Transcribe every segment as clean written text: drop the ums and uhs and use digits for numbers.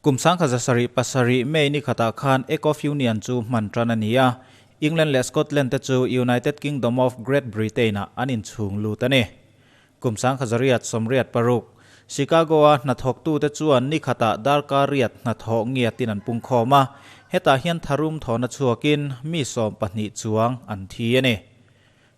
Kum 1707 May ni khatah khan Act of Union chu hman tan a ni a, England leh Scotland te chu United Kingdom of Great Britain-ah an inchhung lut a ni. Kum 1886, Chicago-a hnathawktute chuan ni khatah darkar riat hnathawh ngiatin an pungkhawm a, hetah hian tharum thawhna chhuakin mi 12 chuang an thi a ni.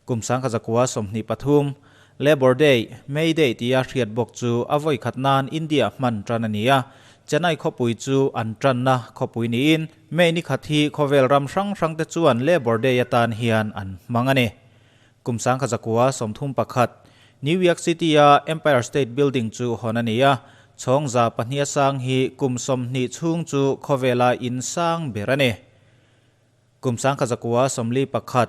Kum 1923, Labour Day, May Day tia hriat bawk chu a vawi khat nan India hman tan a ni a, Chennai khawpui chu an tanna khawpui niin May ni khat hi khawvel ram hrang hrangte chuan Labour Day atan hian an hmang a ni. Kum 1931, New York City-a Empire State Building chu hawn a ni a, chhawng 200 a sang hi kum 20 chhung chu khawvela in sang ber a ni. Kum 1941,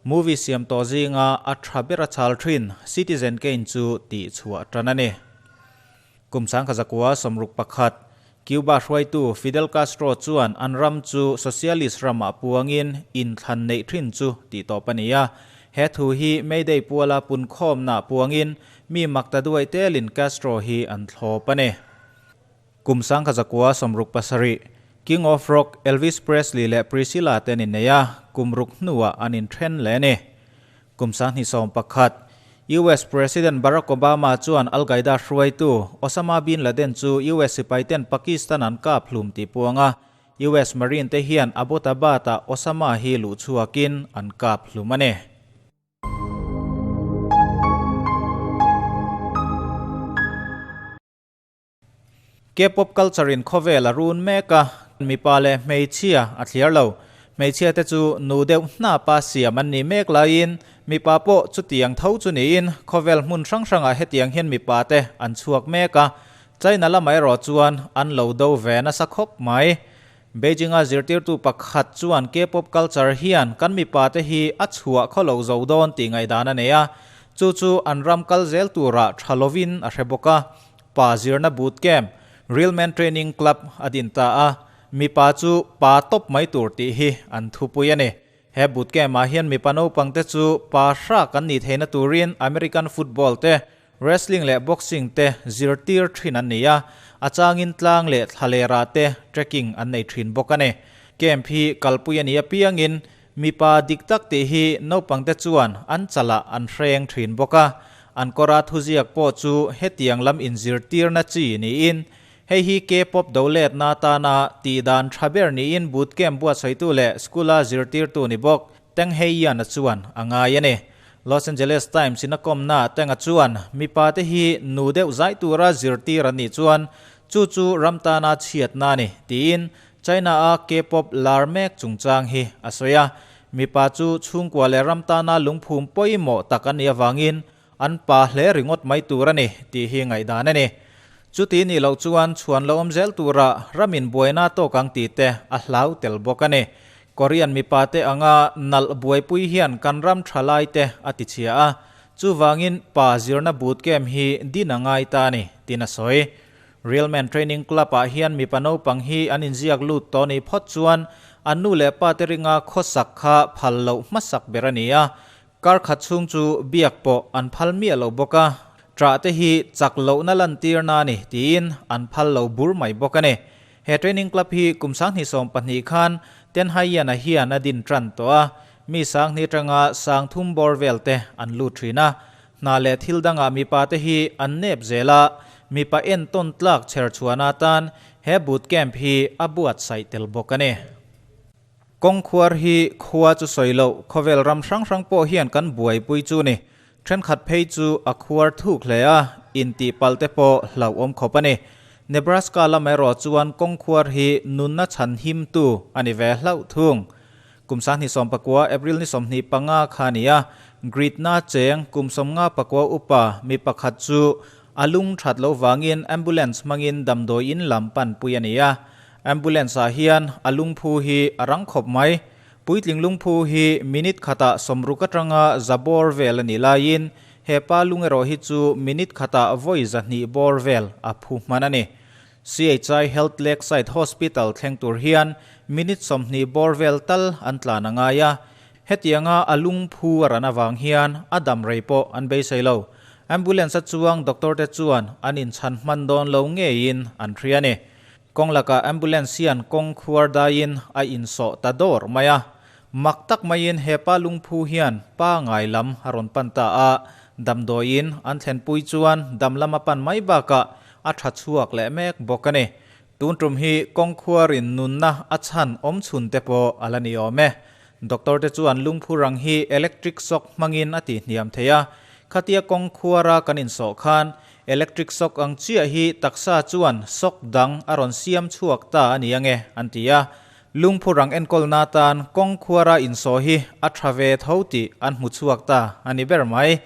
Movie siam tawh zinga a tha ber a chal thin Citizen Kane chu tih chhuah tan a ni. Kum 1961, Cuba hruaitu Fidel Castro chuan an ram chu Socialist ramah puangin inthlan neih thin chu tih tawp a ni a. He thu hi May Day puala punkhawmna puangin mi makta duai telin Castro hi an thlawp a ni. Kum 1967, King of Rock Elvis Presley leh Priscilla te an innei a, kum ruk hnuah an inthen leh a ni. Kum 2011, US President Barack Obama chuan Al Qaeda hruaitu Osama bin Laden chu US sipaiten Pakistan an kap hlum tih puang a, US Marine te hian Abbottabad-ah Osama hi luh chhuakin an kap hlum a ni. K-pop culture in khawvel a run mek a, mipa leh hmeichhia a thliar lo. Hmeichhia te chu nu deuh hnapa siam an nih mek laiin mipa pawh chutiang tho chu niin khawvel hmun hrang hrangah hetiang hian mipa te an chhuak mek a, China lamah erawh chuan an lo do ve nasa khawp mai. Beijing-a zirtirtu pakhat chuan K-pop culture hian kan mipa te hi a chhuah khaw lo zo dawn tih ngaihdan a nei a, chu chu an ram kal zel turah tha lovin a hre bawk a. Pa zirna boot camp, Real Men Training Club, a din ta a, mipa chu pa tawp mai tur tih hi an thupui a ni. He boot camp-ah hian mipa naupangte chu pa hrak an nih theihna turin American football te, wrestling leh boxing te zirtir thin an ni a, a changin tlang leh thlalerah te trekking an nei thin bawk a ni. Camp hi kalpui a nih apiangin Mipa dik tak tih hi naupangte chuan an chalah an hreng thin bawk a, an kawra thuziak pawh chu hetiang lam inzirtirna chi niin, hei hi K-pop do letna atana tihdan tha ber niin boot camp buatsawitu leh school-a zirtirtu ni bawk Teng Hei-Yan-a chuan a ngai a ni. Los Angeles Times in a kawmna Teng-a chuan mipa te hi nu deuh zai tura zirtir an nih chuan chu chu ram tana chhiatna a ni tiin China-a K-pop lar mek chungchang hi a sawi a, mipa chu chhungkua leh ram tana lungphum pawimawh tak an nih avangin an pa hle ringawt mai tur a ni tih hi ngaihdan a ni. Chuti nih loh chuan chhuan lo awm zel tura ramin buaina tawk ang tih te a hlau tel bawk a ni. Korean mipa te anga nalh buaipui hian kan ram tha lai te a ti chhia a, chuvangin pa zirna boot camp hi din a ngai ta a ni, tiin a sawi. Real Men Training Club-ah hian mipa naupang hi an inziak lut tawh nih phawt chuan an nu leh pa te ringa khawsak kha phal loh hmasak ber a ni a, kar khat chhung chu biak pawh an phal miah lo bawk a, ṭah te hi chak lohna lantirna a ni tiin an phal lo bur mai bawk a ni. He training club hi kum 2012 khan Ten Haiyan-a hian a din ṭan tawh a, mi 2000 aṭanga 3000 bawr vel te an lut ṭhin a, Hna leh thil dangah mipa te hi an nep zel a, mipa entawn tlak chher chhuahna atan he boot camp hi a buatsaih tel bawk a ni. Kawngkhuar hi khua chu sawi loh, khawvel ram hrang hrang pawh hian kan buaipui chu ni. Thenkhat phei chu a khuar thuk hle a, intih palh te pawh hlauhawm khawp a ni. Nebraska lam erawh chuan kawngkhuar hi nunna chhan himtu a ni ve hlauh thung. Kum 2019 April ni 25 kha a ni a, Gritna cheng kum 59 upa mi pakhat chu a lung that loh vangin ambulance hmangin damdawi in lam panpui a ni a. Ambulance ah hian a lungphu hi a rang khawp mai. Puitling lungphu hi minute khatah 60 atanga za bawr vel a nih laiin he pa lung erawh hi chu minute khatah vawi 200 bawr vel a phu hman a ni. CHI Health Lakeside Hospital thleng tur hian minute 20 bawr vel tal an tlan a ngai a, hetianga a lungphu a ran avang hian a dam rei pawh an beisei lo. Ambulance a chuang doctor te chuan an inchhan hman dawn lo ngeiin an hria a ni. Kawng lakah ambulance hian kawng khuar daiin a insawh ta dawr mai a. Mak tak maiin he pa lungphu hian pa ngai lam a rawn pan ta a, damdawiin an thlenpui chuan dam lam a pan mai bakah a tha chhuak leh mek bawk a ni. Tun tum hi kawng khuarin nunna a chhan awm chhun te pawh a la ni awm e. Doctor te chuan lungphu rang hi electric shock hmangin a tihhniam thei a, khatia kawng khuara kan insawh khan Electric shock ang chiah hi taksa chuan shock dang a rawn siam chhuak ta a ni ange, an ti a. Lungphu rang enkawlna atan kawng khuara insaw hi a tha ve tho tih an hmu chhuak ta a ni ber mai.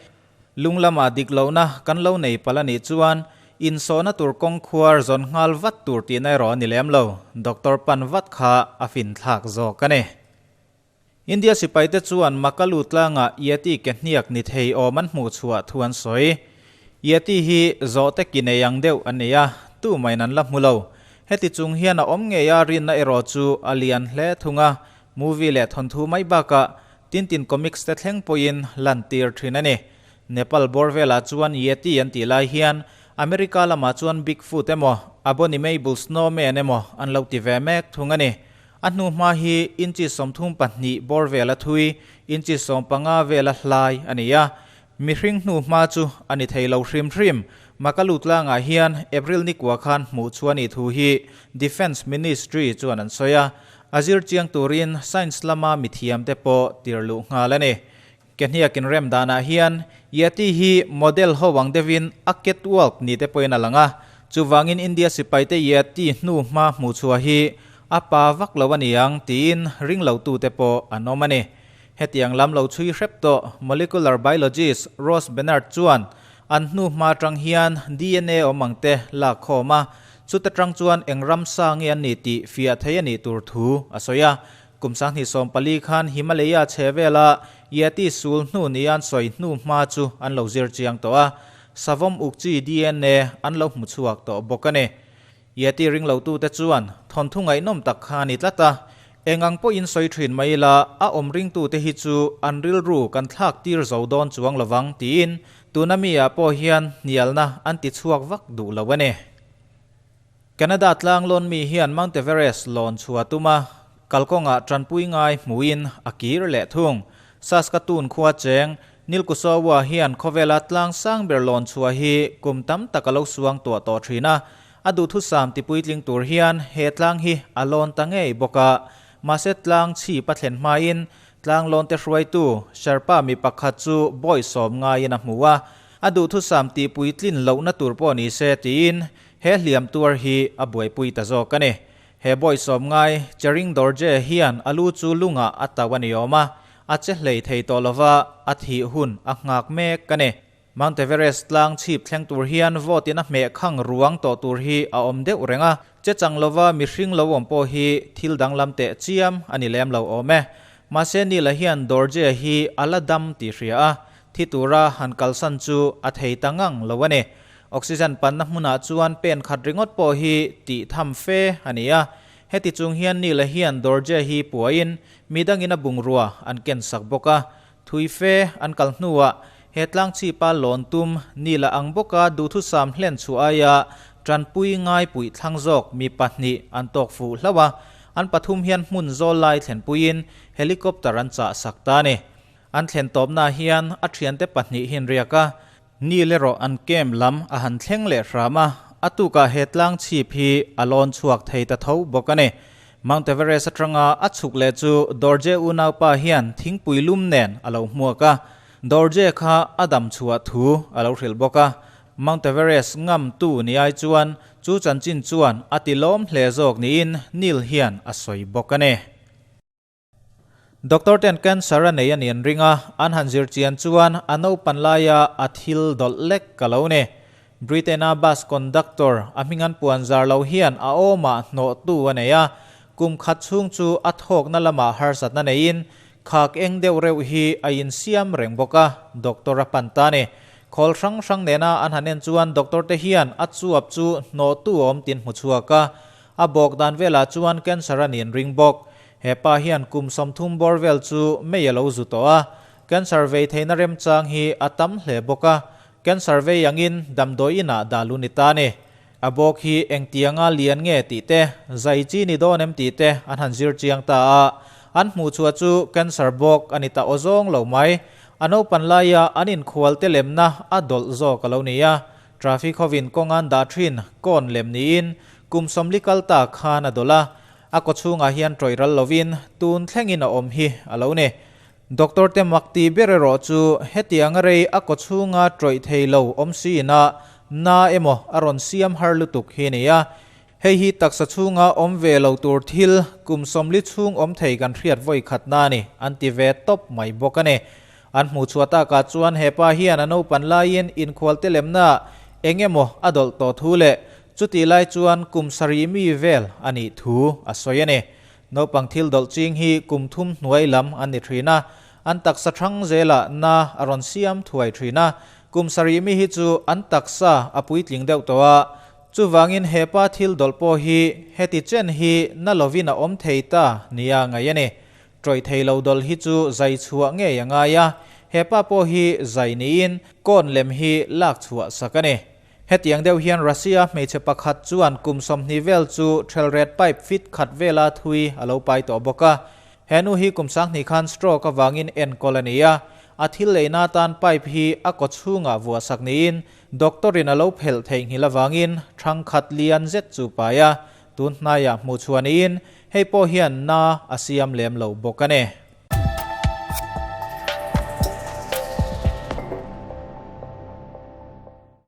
Lung lamah dik lohna kan lo nei palh a nih chuan insawhna tur kawng khuar zawn nghal vat tur tihna erawh a ni lem lo, doctor pan vat kha a finthlak zawk a ni. India sipaite chuan Makalu tlangah Yeti ke hniak ni thei awm an hmuh chhuah thu an sawi. Yeti hi zawhte ki nei ang deuh a ni a, tumain an la hmu lo. Heti chung hian a awm ngei a rinna erawh chu a lian hle thung a, movie leh thawnthu mai bakah Tintin Comics te thleng pawhin lantir thin a ni. Nepal bawr velah chuan Yeti an tih lai hian America lamah chuan Bigfoot emaw Abominable Snowman emaw an lo ti ve mek thung a ni. A hnu hma hi inchi 32 bawr vela thui, inchi 15 vela hlai a ni a. Mihring hnu hma chu a ni thei lo hrim hrim. Makalu tlangah hian April ni kua khan hmuh chu a nih thu hi Defence Ministry chuan an sawi a. A zir chiang turin science lama mithiamte pawh tir luh nghal a ni. Ke hniakin rem danah hian Yeti hi model ho ang deuhin a catwalk ni te pawhin a lang a, chuvangin India sipaite Yeti hnu hma hmuh chhuah hi a pa vak lo a ni ang tiin ring lo tute pawh an awm a ni. Hetiang lam lo chhui hrep tawh molecular biologist Ross Bernard chuan an hnu hma atang hian dna awm ang te lak khawm a, chuta tang chuan eng ramsa nge an ni tih fiah thei a nih tur thu a sawi a. Kum 2014 khan Himalaya chhe vela Yeti sul hnu nia an sawi hnu hma chu an lo zir chiang tawh a, savawm uk chi dna an lo hmu chhuak tawh bawk a ni. Yeti ringlotute chuan thawnthu ngaihnawm tak kha a ni tlat a, eng ang pawhin sawi thin mai ila a awm ringtute hi chu an rilru kan thlak tir zo dawn chuang lovang tiin tuna mi ah pawh hian hnialna an ti chhuak vak duh lo a ni. Canada tlang lawn mi hian Mount Everest lawn chhuah tum a, kalkawngah tanpui ngai hmuhin a kir leh thung. Saskatoon khua cheng, Nilkusowa hian khawvela tlang sang ber lawn chhuah hi kum tam tak a lo suang tuah tawh thin a, a duhthusam tipuitling tur hian he tlang hi a lawn ta ngei bawk a. Mahse tlang chhip a thlen hmain tlang lawnte hruaitu Sherpa mi pakhat chu bawihsawm ngaiin a hmu a, a duhthusam tihpuitlin lohna tur pawh ni se tiin He hliam tuar hi a buaipui ta zawk a ni. He bawisawm ngai, Chering Dorje hian a lu chu lungah a tauh a ni awm a, a che hlei thei tawh lova a thih hun a nghak mek a ni. Mount Everest tlang chhip thleng tur hian vote in a hmeh khang ruang tawh tur hi a awm deuh reng a, che chang lova mihring lo awm pawh hi thil danglam teh chiam a ni lem lo awm e. Mahse Nila hian Dorje hi a la dam tih hria a, thi tura han kalsan chu a thei ta ngang lo a ni. Oxygen panna hmunah chuan pen khat ringawt pawh hi tih tham fe a ni a. Heti chung hian Nila hian Dorje hi puain mi dangin a bungrua an ken sak bawk a. Thui fe an kal hnuah he tlangchhipa lawn tum Nila ang bawka duhthusam hlen chhuah aia tanpui ngai puih thlang zawk mi pahnih an tawk fuh hlauh a. An pathum hian hmun zawl lai thlenpuiin helicopter an chah sak ta a ni. An thlen tawpnaah hian a thiante pahnih hi an riak a. Nil erawh an camp lam a han thleng leh hram a, a tukah he tlang chhip hi a lawn chhuak thei ta tho bawk a ni. Mount Everest atanga a chhuk leh chu Dorje unaupa hian thingpui lum nen a lo hmuak a, Dorje kha a dam chhuah thu a lo hrilh bawk a. Mount Everest ngam tu ni ai chuan chu chanchin chuan a ti lawm hle zawk niin Nil hian a sawi bawk a ni. Doctor ten cancer a nei a ni an ring a, an han zir chian chuan a naupan laia a thil dawlh lek ka lo ni. Britain-a bus conductor a hming an puan zar lo hian a awmah hnawhtu a nei a, kum khat chhung chu a thawkna lamah harsatna neiin khak eng deuh reuh hi a insiam reng bawk a, doctor a pan ta a ni. Khawl hrang hrang nena an han en chuan doctor te hian a chuap chu hnawhtu awm tin hmu chhuak a, a bawk dan velah chuan cancer a nin ring bawk. He pa hian kum 30 bawr vel chu mei a lo zu tawh a, cancer vei theihna remchang hi a tam hle bawk a, cancer vei angin damdawi inah dah lu ni ta a ni. A bawk hi engtianga lian nge tih te, zai chi ni dawn em tih te an han zir chiang ta a. An hmuh chhuah chu cancer bawk a ni ta awzawng lo mai. A naupan laia an inkhual te lemna a dawlh zawk a lo ni a. Traffic hovin kawng an dah thin kawn lem niin kum 40 kal ta khan a dawlh a. A kawchhungah hian tawih ral lovin tun thlengin a awm hi a lo ni. Doctor te mak ti ber erawh chu hetiang a rei a kawchhunga tawih thei lo awm siin a na emaw a rawn siam har lutuk hi a ni a. Hei hi taksa chhunga awm ve lo tur thil kum 40 chhung awm thei kan hriat vawi khatna a ni an ti ve tawp mai bawk a ni. An hmuh chhuah takah chuan hepa hian a naupan laiin inkhualte lemna eng emaw a dawlh tawh thu leh chutih lai chuan kum 7 mi vel a nih thu a sawi a ni. Naupang thil dawlh ching hi kum thum hnuai lam an ni thin a, an taksa thang zelah na a rawn siam thuai thin a, kum 7 mi hi chu an taksa a puitling deuh tawh a, chuvangin hepa thil dawlh pawh hi heti chen hi na lovin a awm thei ta nia ngaih a ni. Tawih thei lo dawlh hi chu zai chhuah ngei a ngai a, hepa pawh hi zai niin kawn lem hi lak chhuah sak a ni. Hetiang deuh hian Russia hmeichhe pakhat chuan kum 20 vel chu thelret pipe fit khat vela thui a lo pai tawh bawk a. He nu hi kum 20 khan stroke avangin enkawl a ni a. A thil leina atan pipe hi a kaw chhungah vuah sak niin doctor in a lo phelh theihnghilh avangin thang khat lian zet chu pai a. Tun hnaiah hmuh chhuah niin hei pawh hian na a siam lem lo bawk a ni.